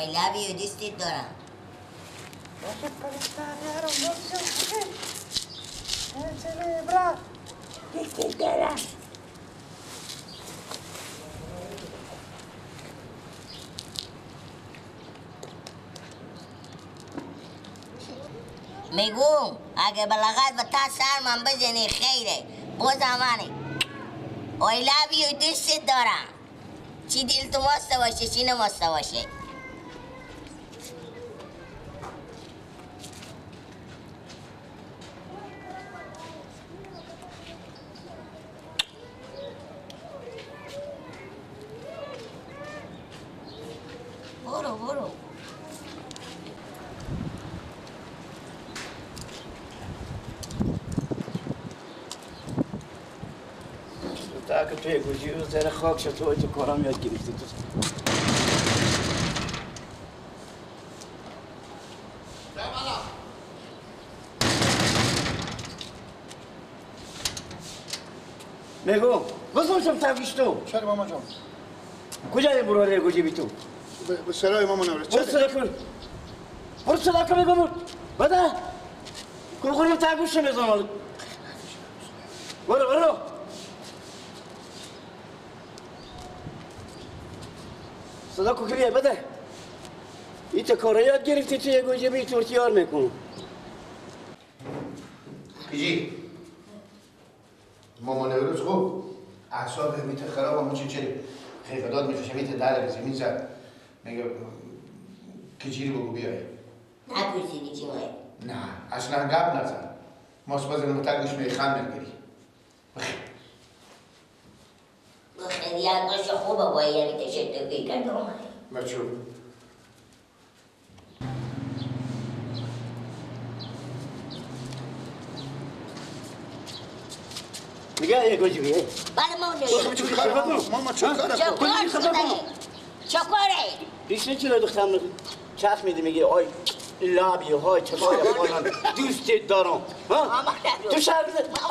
I love you دوستت دارم. دوستت دارم. میگم اگه بلغت به تا سر من بزنی خیره بازم منه. I love you دوستت دارم. چی دل تو ماسته باشه چی نماسته باشه. برو برو. که توی گوجی رو زیر خاک شد تو کارم یاد گرفتی تو. میگو بزن شم تاویش تو. چرا ماما جان؟ کجای برو گوجی بی تو؟ به سرای ماما نورس. برو صدا کن. برو صدا کن میگم. بده. کل تاویش میزنم. برو برو. صدا کوکریه بده. این کارا یاد گرفتی تو یه گوجه بی تورتیار میکنم. کجی؟ مامان نوروز خوب اعصاب میت خراب همون چی چه خیفداد میکشه میت در به زمین زد میگه کجیری بگو بیای. نپرسیدی چی مایه؟ نه اصلا گپ نزن. ماست بزنم متر گوش میخند میگیری. خیلی باشه خوبه باید یعنی تشتکی کردم. بچو میگه یه گوجی بیه. بله ماما. ماما چه کاره؟ چه کاره؟ دیشنه چرا دخترم چرخ میدی میگه آی لابی های چه کاره دوستت دارم. تو شرم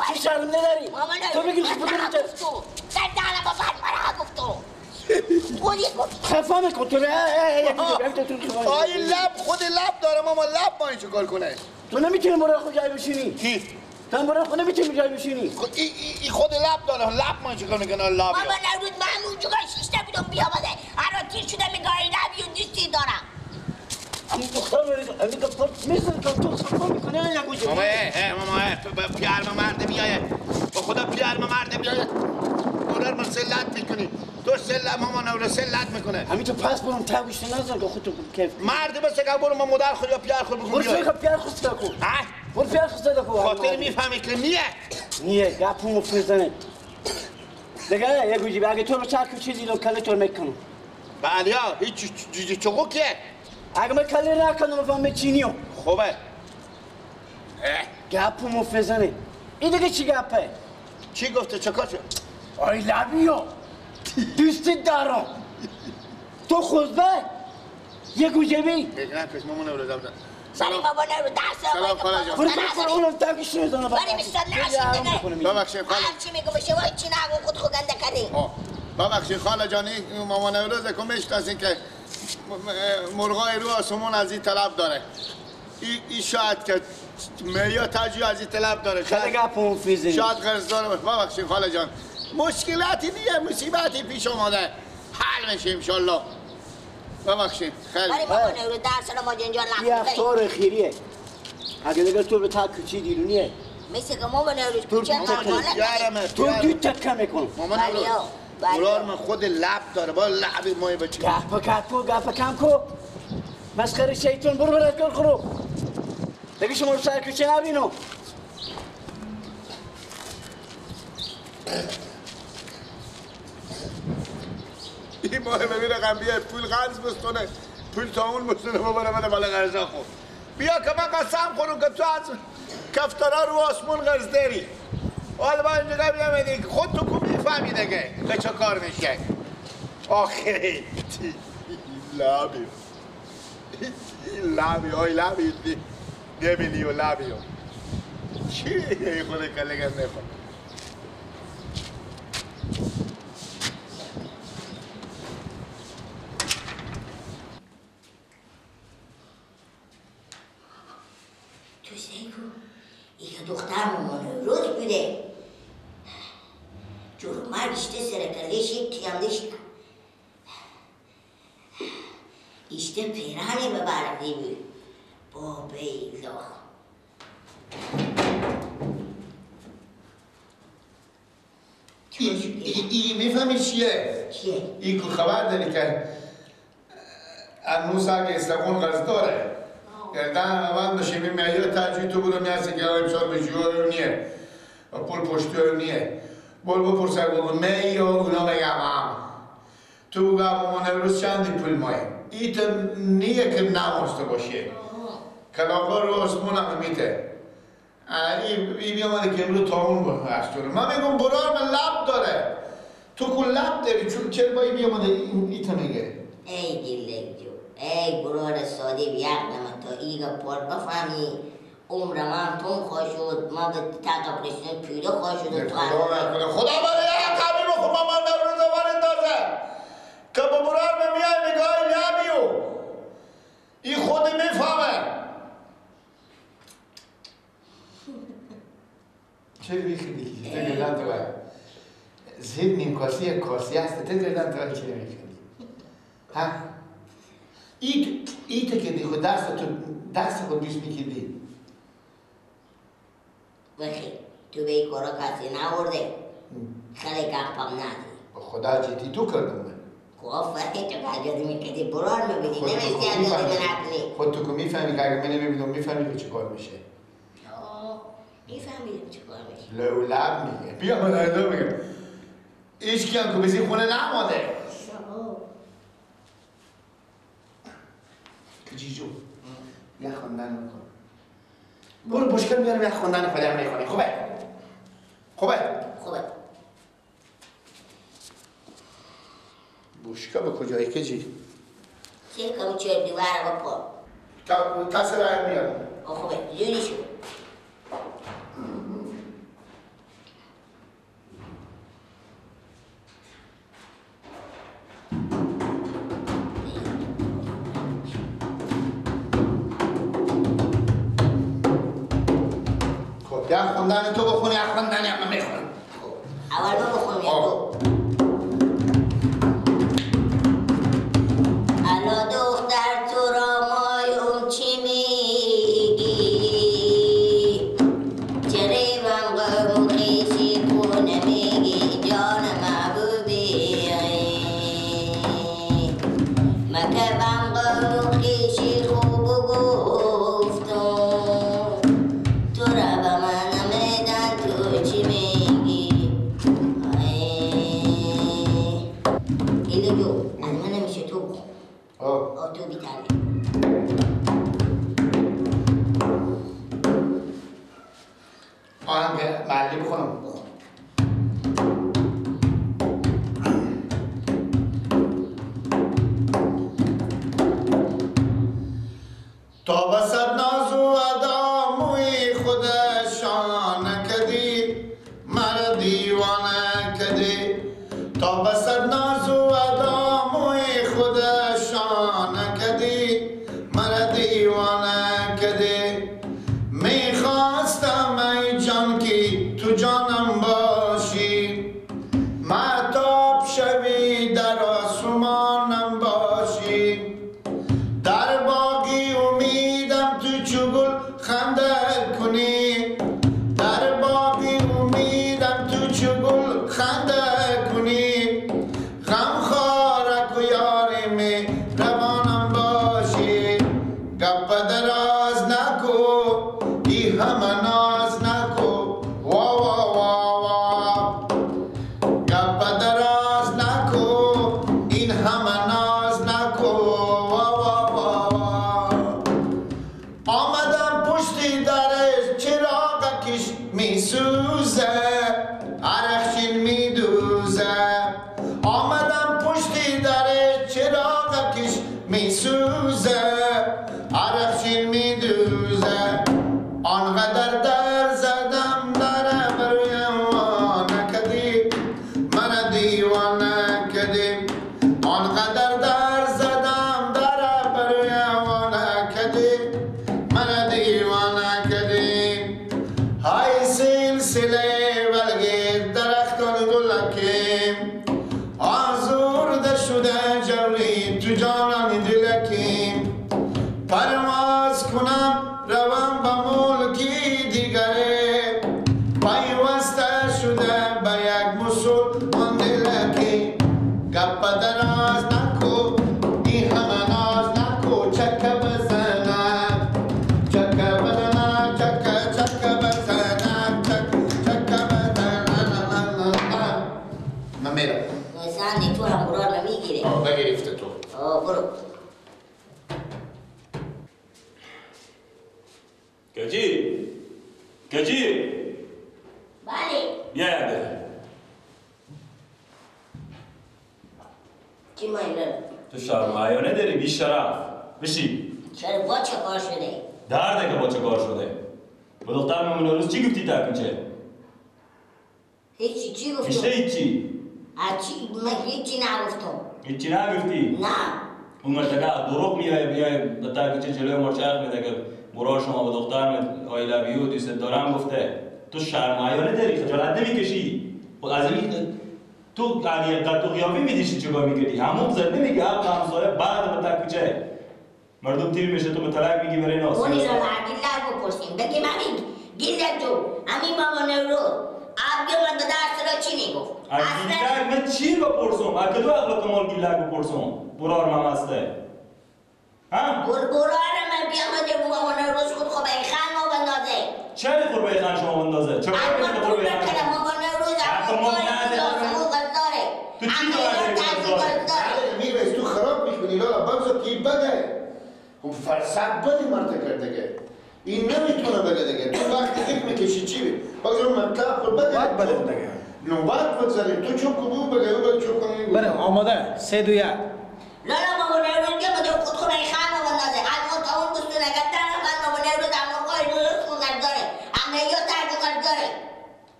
تو شرم نداری. تو بگی خب تو در بابا مرا گفت خودی گفت خفه میکن تو. آی لب خود لب داره ماما لب ما چه کار کنه؟ تو نمیتونی برای خود جای بشینی. کی؟ تو برای خود نمیتونی جای بشینی. ای خود لب داره لب ما چه کار میکنه لب؟ بابا نرود من اونجا شیشته بودم بیا بده هر تیر شده میگه آی لب یو دوستی دارم. ام دختر میگه میزنه تو خفه میکنه یا گوجه. ماما ماما پیار مرد بیایه با خدا پیار مرد بیایه. مادر من سلت میکنی تو سلت مامان نورو سلت میکنه. همین تو پس برم تاویش نزن که خودتو کیف مرد بس که برو ما مادر خود یا پیار خود بگو. برو پیار خود صدا کن. برو پیار خود صدا کن. خاطر میفهمی که نیه نیه گپو مفزنه دیگه. یه گوجی اگه تو رو چرک چیزی رو کله تو میکنم. بله هیچ چیزی چغو که اگه من کله نکنم فهم چینیو خوبه. گپو مفزنه این دیگه چی گپه؟ چی گفته چکار شد؟ I love you دوست دارم تو خودبه یه گوجه بی نه کش مامان نورو دادم. سلام بابا نورو درس سلام خاله جان. برو اونم تاکش میزنه ولی میستر نشید دیگه. ببخشید خاله هرچی میگم به شما هیچی نگو خود خو گنده کردی. ببخشید خاله جان این مامان نوروز که میشناسین که مرغای رو آسمون از این طلب داره. این شاید که میا تاجی از این طلب داره. خیلی گپون فیزی شاید قرضدار باشه. ببخشید خاله جان مشکلاتی دیگه مصیبتی پیش اومده حل میشه انشالله. ببخشید خیلی ولی بابا نورو درس ما جنجال نکنی. یه افتار خیریه اگه دیگه تو به تا کوچی دیرونیه مثل که مامان نورو کوچه تو دو تکه میکنم. مامان نورو برار من خود لب داره با لب مای بچه گپ گپ گپ کم کو مسخره شیطون. برو برو کن خرو دیگه شما رو سر کوچه نبینم. این ماه ببینه قم پول قرض بستونه پول تا اون بستونه ببره بده بالا قرضا خور. بیا که من قسم خورم که تو از کفتارا رو آسمون قرض داری. حالا با اینجا بیام خود تو کو میفهمی دیگه که چه کار میشه. آخه لابی لابی آی لابی نمیلیو لابیو چی خود کله گنده خود. دختر مامان روز بوده جور مرگ işte سرکلیش کیامدش işte پیرانی ببردی بود با بیلا ای میفهمی چیه؟ چیه؟ ای که خبر داری که امروز اگه استقون قرض داره گردن اول داشته میمیه ترجیح تو بودم میرسه که امسال به جوهای نیه و پول پشتی نیه بول بپرسه بگو می و اونا میگم هم تو بگم امان امروز چندی پول مایه ایت نیه که نماسته باشه کلاقا رو آسمون هم میته ای بیامده که امروز تا اون هست من میگم برار من لب داره تو که لب داری چون چرا با ای بیامده ایت میگه ای گیلک جو ای برار ساده بیعقل تا ایگا پار بفهمی عمر من تون خواه شد ما به تقب رسیدن پیدا خواه شد خدا نکنه خدا برای یک قبی بخون ما من در روز وارد دازه که با برار من میای میگه ای لبیو ای خود میفهمه چه میخوندی؟ تو گردن تو باید زیر نیم کاسی یک کاسی هست تو گردن تو باید چه میخوندی؟ ها؟ ایت که دی خود دست تو دست خود بیش میکردی بخیر تو به این کارا کسی نورده خیلی گپم ندی خدا جدی تو کردم من خب آفرین تو که اجازه میکردی برار میبینی نمیستی اجازه نکنی خود تو که میفهمی که اگه من نمیبینم میفهمی که چه کار میشه میفهمیدم چه کار میشه لولب میگه بیا من اینجا میگم هیچ کی هم که بزی خونه نماده که جیجو یه خواندن بکن برو بشکل میارم یه خواندن خودم میخونی خوبه؟ خوبه؟ خوبه بشکا به کجایی که جی؟ چه کمی چه دیواره بپر کسی رو میارم خوبه زودی شو یه خوندن تو بخونی یه خوندن من میخونم اول من بخونم یا تو الا دختر تو را مایون چی میگی چرا من قوم خیشی خونه میگی جان محبوبی مکه بم قوم خیشی خوب گفتم تو را به من نمیدن تو چی میگی ایلو جو از من نمیشه تو بخون آه تو بیتره آهنگ محلی بخونم تا بسد نازو اداموی خودشان کدی مرا دیوانه کدی تا بسد نازو اداموی خودشان کدی مرا دیوانه کدی میخواستم ای جان کی تو جانم باشی مهتاب شوی در آسمانم باشی در باقی امیدم تو چو گل خنده کنی در باقی امیدم تو چو گل خنده کنی غم خارک و یاری می روانم باشی گپ دراز نکو ای همه ناز نکو وا وا وا وا گپ دراز نکو این همه ناز نکو وا وا وا وا آمدم پشتی درش چراغ کش میسوزه عرقشین میدوزه آمدم پشتی درش چراغ کش میسوزه عرقشین میدوزه آنقدر در زدم در برویم نکدی من دیوانه کدی آنقدر در زدم در برویم نکدی من دیوانه کدی های جوری تو جانم دلکیم پرواز کنم روم به ملکی دیگره پیوسته شده به یک مسلمان دلکی گپ دراز نکو این همه ناز نکو چکه بزنم چکه بزنم چکه چکه بزنم چکه بزنم. من میرم. سندی تو هم برار نمیگیره. بگرفته تو. برو. کجی؟ کجی؟ بله. بیا یه چی مایل؟ تو شرم حیا نداری بی شرف. بشی. چرا با چه کار شده؟ درده که با چه کار شده. با دختر مامون روز چی گفتی تا کوچه؟ هیچی. چی گفتم؟ هیچی هیچی. من هیچی نگفتم. هیچی نگفتی؟ نه. اون مرتکه دروغ میای بیای به تا کوچه جلوی مرچرخ میده که برا شما با دختر I love you دوست دارم گفته. تو شرم حیا نداری، خجالت نمیکشی. خود از این تو علی قد و قیافه میدیشی چیکار میکردی؟ همون زد نمیگه حق همسایه بعد به تا کوچه مردم تیر میشه تو به طلق میگی برای ناس. اونی را گیلک بپرسیم بگیم همین گیلک تو همین مامان رو آب من به درس را چی میگفت؟ از گیلک من چی بپرسم؟ از کدو عقل کمال گیلک بپرسم؟ برار ممسته ها؟ برار من بیامده مامان روز خود خب ای خان ما بندازه. چرا خود به خان شما بندازه؟ چرا خود به خان مامان روز تو چی داری؟ میرویس تو خراب میکنی لالا بگذار که این بگه. خب فرصت بدی مرد کرد دیگه. این نمیتونه بگه دیگه. تو وقتی فکر میکشی چی بی؟ بگذار مطلب خود بگه. باید بدیم دیگه. نوبت بگذاریم. تو چوب کو بگه او بگه چوب کنی. بریم آماده 3 2 1. لالا مامان روز که بده خود خود ای خان ما بندازه. از ما تا اون دوستو نگتر من مامان روز اما خواهی روز خود داره. اما یا ترک داره.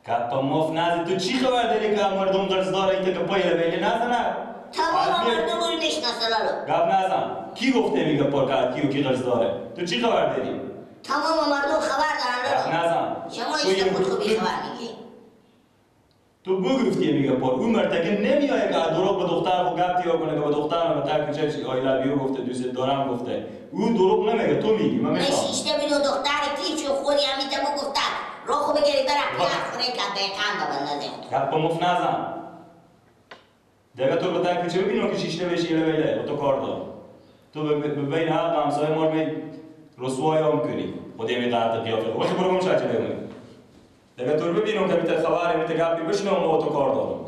گپ مف نزد. تو چی خبر داری که مردم قرض داره این که پای بیل نزنه؟ تمام مردم رو میشناسه لالا. گپ نزن. کی گفته میگه پاک کی و کی قرض داره؟ تو چی خبر داری؟ تمام مردم خبر دارن لالا. گپ نزن. شما ایشتا خود خوبی خبر میگی. تو بگفتی میگه پار اون مرتکه نمیایه که دروغ به دختر خو گپ تیا کنه که به دختر من تا کوچه I love you گفته دوست دارم گفته. او دروغ نمیگه تو میگی. من میخوام. نشیشته بینو دختر کی چو خوری همیته بگفته. رو خوب بگیری برم پیار خونه که به خان بندازه. گپ مف نزن. دیگه تو به تا کوچه ببینم که شیشته بشی یله بیله تو کار دار. تو به بین حق همسایه ما می رسوای هم کنی. خودی می قطع قیافه. وقتی برو گم شو جلوی من. دیگه تو ببینم که میته خبر میته گپی بشنم و تو کار دارم.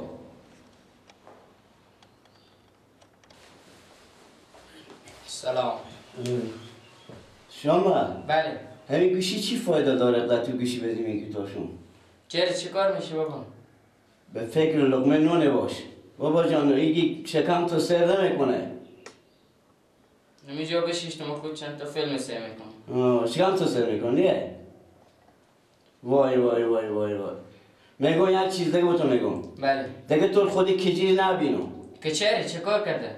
سلام. شما؟ بله. همین گوشی چی فایده داره قد تو گوشی بدی میگی تاشون؟ چرا چی کار میشه بابا؟ به فکر لقمه نونه باش. بابا جان این شکم تو سر نمیکنه. نمیجا بشیش تو خود چند تا فیلم سر میکنم. شکم تو سر میکنی؟ وای وای وای وای وای. میگم یک چیز دیگه به تو میگم. بله. دیگه تو خودی کجی نبینم. که چرا چه کار کرده؟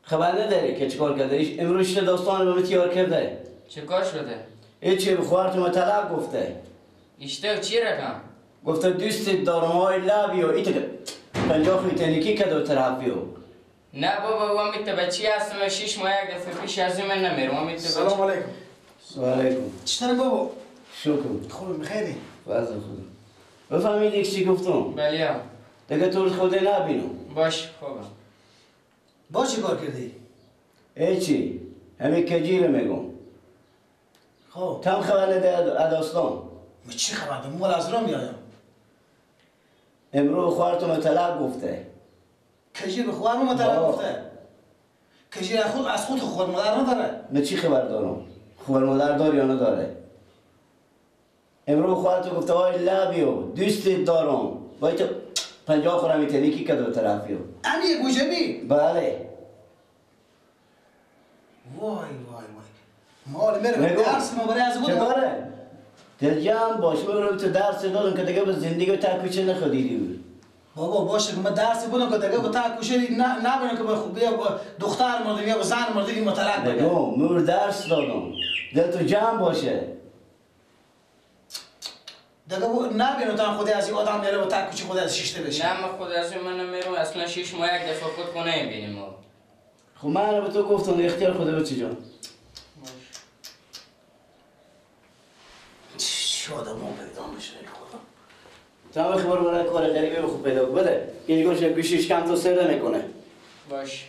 خبر نداری که چیکار کرده؟ امروز داستان رو به تیار کرده. چه کار شده؟ هیچی به خواهرتون طلاق گفته. اشته چی رقم؟ گفته دوست دارم I love you ایت 50 خیتنیکی کدو طرفیو. نه بابا و میت بچی هستم 6 ماه یک دفعه پیش از من نمیرم. و میت سلام علیکم. سلام علیکم. چطوری بابا؟ شکر. خوبم خیلی. فضل خدا. بفهمیدی چی گفتم؟ بله. دیگه تو خود نبینم. باش خوبم. با چی کار کردی؟ هیچی. همین کجی رو میگم. خب تم خبر نداری داستان؟ من چی خبر دارم؟ مال از راه میایم. امروز خواهرتون طلاق گفته. کجی به خواهرم طلاق گفته؟ کجی از خود خود مادر نداره؟ من چی خبر دارم؟ خبر مادر داره یا نداره؟ امروز خواهرتون گفته I love you دوست دارم. باید 50 خورم ایتنیکی کدو طرفیو. امی یک گوجبی؟ بله. وای وای وای. مال میره درس ما برای از بود. چطوره؟ دل باش برو تو درس دادم که دیگه به زندگی تا کوچه نخودیدی بود. بابا باشه که من درس بودم که دیگه به تا کوچه نبینم که به خوبی دختر مردم یا به زن مردم مطلق بگه. نگو مور درس دادم. دل تو جمع باشه. دیگه نبینم تا خودی از این آدم میره و تا کوچه خود از شیشته بشه. نه من خود از من نمیرم اصلا 6 ماه یک دفعه خود خونه بینیم ما. خب من به تو گفتم اختیار خدا بچه جان. چه آدم ها پیدا میشه خدا. تو هم خبر برای کار غریبه خوب پیدا بده. این گوشه گوشیش کم تو سر نمیکنه. باش.